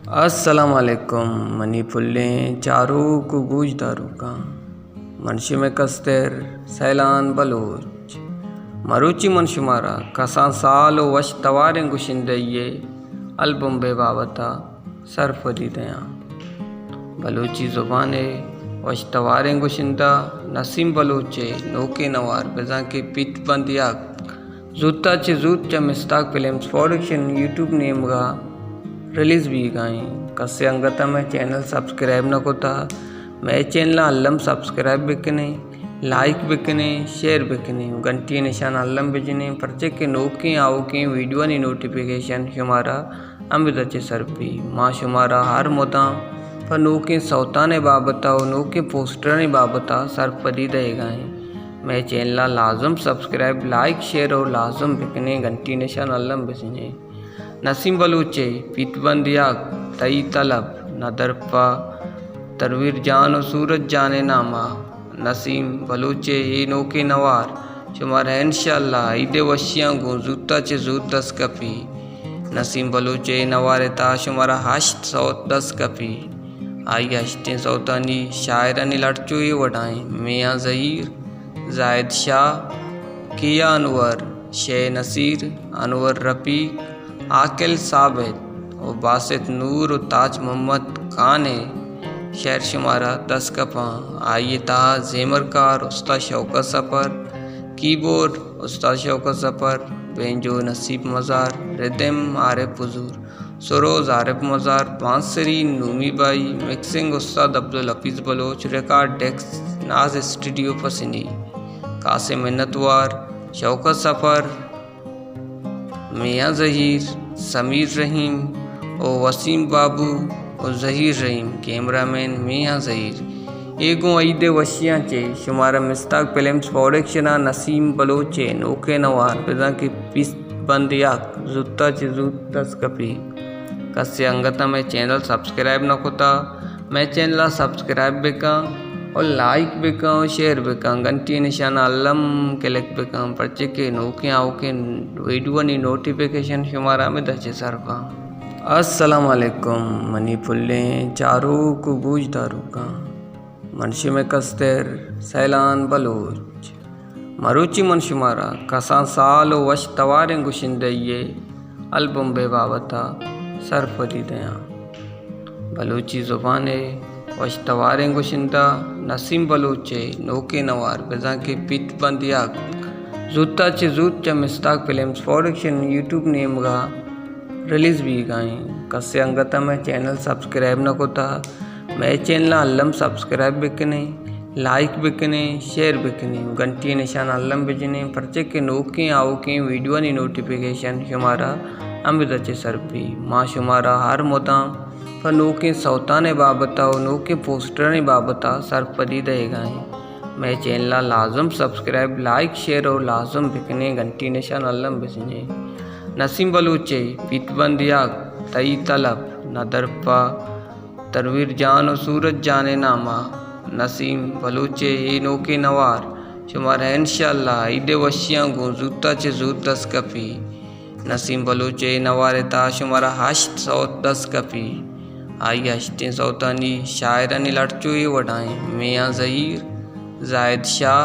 السلام علیکم منی پھلیں چاروک و گوشداروکاں۔ من شمئے کستر سیلان بلوچ۔ مروچی من شمارا کسان سال و وش تواریں گشندہی ءِ البم ءِ بابت ءَ سرپدی دیاں۔ بلوچی زبان ءِ وش تواریں گشندہ نسیم بلوچ ءِ نوکیں نوار بزاں کہ پیت بند یک زوت ءَ چہ زوت چہ مستاگ فلمز پروڈکشن یوٹیوب نیمگ ءَ ریلیز بیگ ءَ اِنت۔ کسے انگت ءَ مئے چینل سبسکرائب نہ کتہ، مئے چینل ءَ الم سبسکرائب بکنیں، لائک بکنیں، شیئر بکنیں، گھنٹی ءِ نشان ءَ الم بجنیں، پرچے کہ نوکیں آؤکیں ویڈیوانی نوٹیفیکیشن شمارا ہمدا چہ سر بی۔ ما شمارا ہر مدام پہ نوکیں سوتانی بابت ءَ و نوکیں پوسٹرانی بابت ءَ سرپدی دئیگ ءَ ایں۔ مئے چینل ءَ لازم سبسکرائب، لائک، شیئر و لازم بکنیں، گھنٹی نشان الم بجنیں۔ نسیم بلوچ ءِ پیت بند یک، تئی طلب، ندر پہ تنویر جان و سورج جان ءِ نام ءَ۔ نسیم بلوچ ءِ اے نوکیں نوار شمارا انشاءاللہ عید ءِ وشیاں گوں زوت ءَ چہ زوت دست کپی۔ نسیم بلوچ ءِ اے نوار ءِ تہا شمارا ہشت سوت دست کپی۔ آئی ءِ ہشتیں سوتانی شاعرانی لڑ چو اے وڑ ءَ ایں: میاں زہیر، زاہد شاہ، کیا انور، شے نصیر، انور رفیق، عاقل ثابت و باسط نور و تاج محمد خان ءِ شعر شمارا دست کپاں۔ آئی ءِ تہا زیمرکار استاد شوکت سفر، کیبورڈ استاد شوکت سفر، بینجو نصیب مزار، ردم عارف حضور، سروز عارف مزار، بانسری نومی بائی، مکسنگ استاد عبدالحفیظ بلوچ، ریکارڈ ڈیسک ناز اسٹوڈیو پسنی۔ خاصیں منتوار شوکت سفر، میاں زہیر، سمیر رحیم و وسیم بابو و زہیر رحیم، کیمرہ مین میاں زہیر۔ اے گوں عید ءِ وشیاں چہ شمارا مستاگ فلمز پروڈکشن ءَ نسیم بلوچ ءِ نوکیں نوار بزاں کہ پیت بند یک زوت ءَ چہ زوت دست کپی۔ کسے انگت ءَ مئے چینل سبسکرائب نہ کتہ، مئے چینل ءَ سبسکرائب بکن و لائک بکن و شیئر بکن، گھنٹی ءِ نشان ءَ الم کلک بکن، پرچے کہ نوکیں آؤکیں ویڈیوانی نوٹیفیکیشن شمارا ہمدا چہ سر باں۔ السلام علیکم منی پھلیں چاروک و گوشداروکاں۔ من شمئے کستر سیلان بلوچ۔ مروچی من شمارا کسان سال و وش تواریں گشندہی ءِ البم ءِ بابت ءَ سرپدی دیاں۔ بلوچی زبان ءِ وش تواریں گشندہ نسیم بلوچ ءِ نوکیں نوار بزاں کہ پیت بند یک زوت ءَ چہ زوت چہ مستاگ فلمز پروڈکشن یوٹیوب نیمگ ءَ ریلیز بیگ ءَ ایں۔ کسے انگت ءَ مئے چینل سبسکرائب نہ کتہ، مئے چینل ءَ الم سبسکرائب بکنیں، لائک بکنیں، شیئر بکنیں، گھنٹی ءِ نشان ءَ الم بجنیں، پرچے کہ نوکیں آؤکیں ویڈیوانی نوٹیفیکیشن شمارا ہمدا چہ سر بی۔ ما شمارا ہر مدام پہ نوکیں سوتانی بابت ءَ و نوکیں پوسٹرانی بابت ءَ سرپدی دئیگ ءَ ایں۔ مئے چینل ءَ لازم سبسکرائب، لائک، شیئر و لازم بکنیں، گھنٹی ءِ نشان ءَ الم بجنیں۔ نسیم بلوچ ءِ پیت بند یک، تئی طلب، ندر پہ تنویر جان و سورج جان ءِ نام ءَ۔ نسیم بلوچ ءِ اے نوکیں نوار شمارا انشاءاللہ عید ءِ وشیاں گوں زوت ءَ چہ زوت دست کپی۔ نسیم بلوچ ءِ اے نوار ءِ تہا شمارا ہشت سوت دست کپی۔ آئی ءِ ہشتیں سوتانی شاعرانی لڑ چو اے وڑ ءَ ایں: میاں زہیر، زاہد شاہ،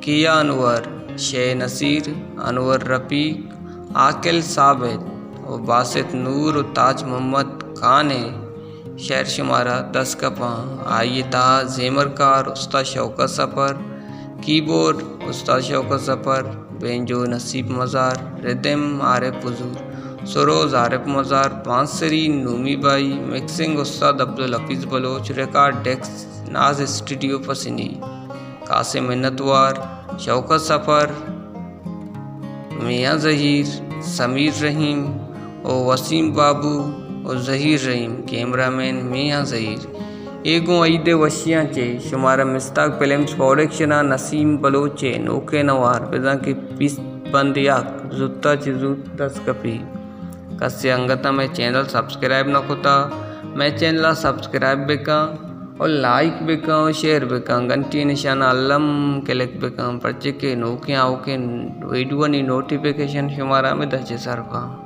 کیا انور، شے نصیر، انور رفیق، عاقل ثابت و باسط نور و تاج محمد خان ءِ شعر شمارا دست کپاں۔ آئی ءِ تہا زیمرکار استاد شوکت سفر، کیبورڈ استاد شوکت سفر، بینجو نصیب مزار، ردم عارف حضور، سروز عارف مزار، بانسری نومی بائی، مکسنگ استاد عبدالحفیظ بلوچ، ریکارڈ ڈیسک ناز اسٹوڈیو پسنی۔ خاصیں منتوار شوکت سفر، میاں زہیر، سمیر رحیم و وسیم بابو و زہیر رحیم، کیمرہ مین میاں زہیر۔ اے گوں عید ءِ وشیاں چہ شمارا مستاگ فلمز پروڈکشن ءَ نسیم بلوچ ءِ نوکیں نوار بزاں کہ پیت بند یک زوت ءَ چہ زوت دست کپی۔ کسے انگت ءَ مئے چینل سبسکرائب نہ کتہ، مئے چینل ءَ سبسکرائب بکن و لائک بکن و شیئر بکن، گھنٹی ءِ نشان ءَ الم کلک بکن، پرچے کہ نوکیں آؤکیں ویڈیوانی نوٹیفیکیشن شمارا ہمدا چہ سر باں۔